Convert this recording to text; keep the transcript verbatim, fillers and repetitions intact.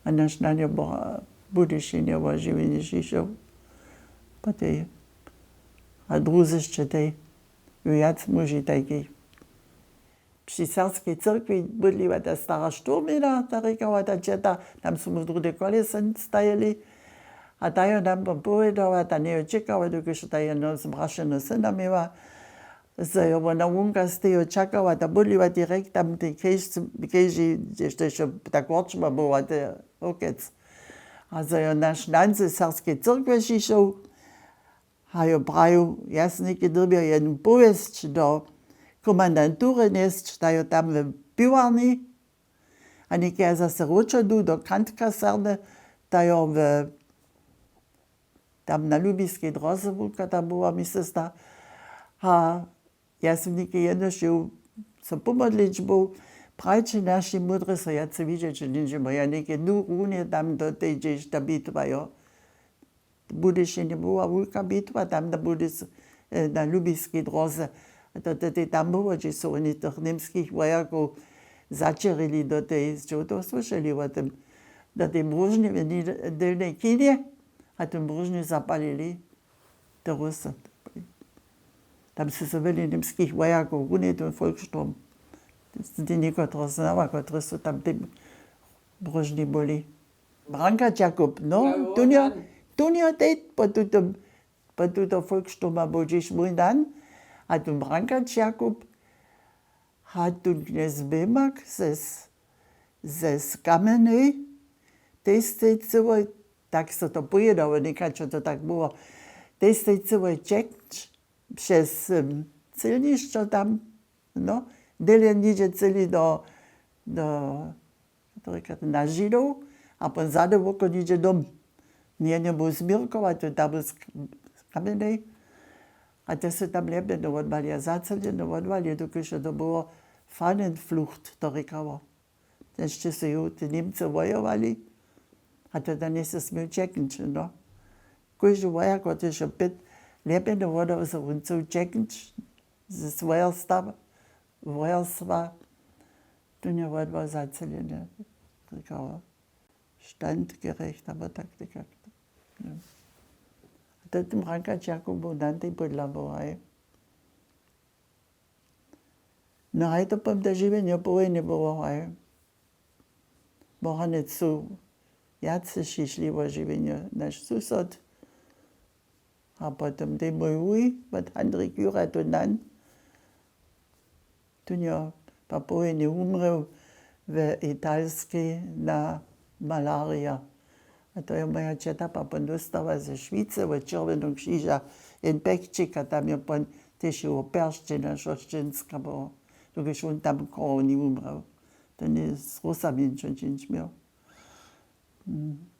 A naš nanjo Boha Budyšinjo wo žiwjenje šišoł. Potej a druzy sće tej wjac muži tajkich. Při serbskej cyrkwi bydliła ta stara Šturmina, ta rěkała ta ćeta, tam su mu druhe kolesy stajili. A ta jo nam pom powědała, ta njejo čekała, dokelž ta jedno zbrašeno syna měła. Zo jo wona wonka z teho čakała, ta bydliła direkt tam w tej kežži, hdźež to hišće ta korčma była, te hokec. A zo jo naš nan ze serbskej cyrkwje šišoł, a jo prajił, ja sym něke dyrbjał jednu powěsć do komandantury njesć, ta jo tam w piwarni, a něke ja zase wróćodu do kantkasarny, ta jo w, tam na Lubiskej dróze wulka ta była, mi se zda. A ja sym něke jednož jěł so pomodlić był, prajće našej mudrje so wjace widźeć njeńdźemo, ja něke du runje tam do tej, hdźež ta bitwa jo. W Budyšinje była wulka bitwa, tam na Budys-, e, na Lubiskej dróze. A to, to, to tam było, hdźež su woni tych němskich wojakow zaćěrili do tej, sće to słyšeli wo tym, do tej mróžnje w Ni-, Delnjej Kinje, a tu mróžnju zapalili te Rusy. Tam su so wjele němskich wojakow runje ten Volkssturm. Ty někotre znała, kotrež su tam w tej mróžni byli. Branka Jakub, no, jo, jo, tón jo, nan. Tón jo tež po tutom, po tuto Volkssturma był hdźež mój nan. A tón Branka Jakub a tón knjez Bemak ze, ze Kamjenej, tež sej cyłe, tak so to powědało, někačo to tak było, tež sej cyłe čekć přez, em, cylnišćo tam, no, dele něhdźe cyli do, do, jak to rěka, na Židow, a pon zady woko něhdźe dom. Njenje był z Měrkowa, to tam był z, z Kamjenej. A te su tam lěpjene wotwali a zacelene wotwali, dokelž to było Fahnenflucht, to rěkało. Tež su ju te Němcy wojowali, a to tam njejsu směł ćeknyć, no. Kóždy wojak, kotryž je pět lěpjene wodał, so wón chcył ćeknyć ze swojerstwa, wojerstwa, to nje wodła zacelene, rěkało, standgerecht, abo tak, tak, tak. A to tym Branka Jakub był dan tej bydla, był, haj. No haj, to pom to žiwjenje po wójnje było, haj. Bohanec su wjace šišli wo žiwjenje, naš susod. A potom tej mój wuj, wot Handrik Jura, to nan. Tón jo pak po wójnje wumrěł w Italskej na malarija. A to je moja ćeta pak pon dóstała ze Šwicy wot Čerwjeneho křiža jen pekčik a tam je pon tež jeho peršćenja šošćenska, bo dokelž wón tam w chorowni wumrěł. To nje z Rusami ničo čińć měł. Mm.